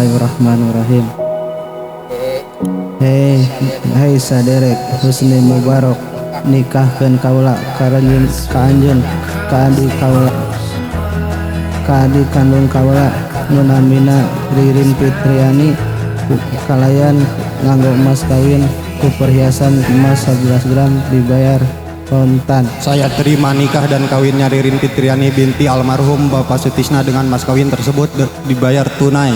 Bismillahirrahmanirrahim. Hei, hei saderek Husni Mubarok, nikahkeun kaula ka anjeun ka adi kaula, ka adi kandung kaula nu namina Ririn Fitriani, kalayan nganggo emas kawin ku perhiasan emas 11 gram dibayar kontan. Saya terima nikah dan kawinnya Ririn Fitriani binti almarhum Bapak Sutisna dengan mas kawin tersebut dibayar tunai.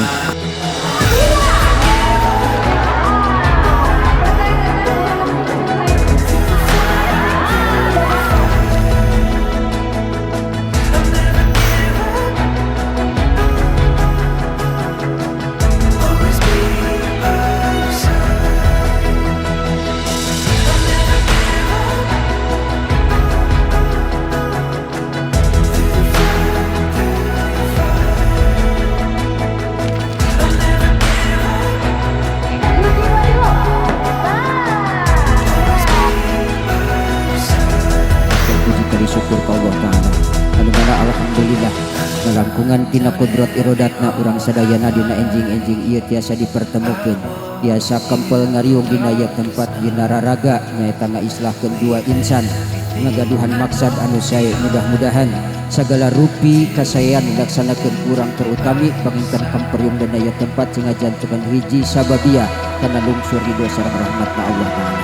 Puji kali syukur ka Allah Ta'ala anu mana alhamdulillah ngalangkungan tina kudrat irodatna urang sadayana dina enjing-enjing ieu tiasa dipertemukeun, tiasa kempel ngariung dina ieu tempat dina raraga nyaeta ngaislahkeun dua insan ngagaduhan maksad anu sae. Mudah-mudahan sagala rupi kasaean dilaksanakeun kurang, terutami panginten kamperyung dina ieu tempat sing ngajantukeun hiji sababia kana lungsur ridho sareng rahmatna Allah Ta'ala.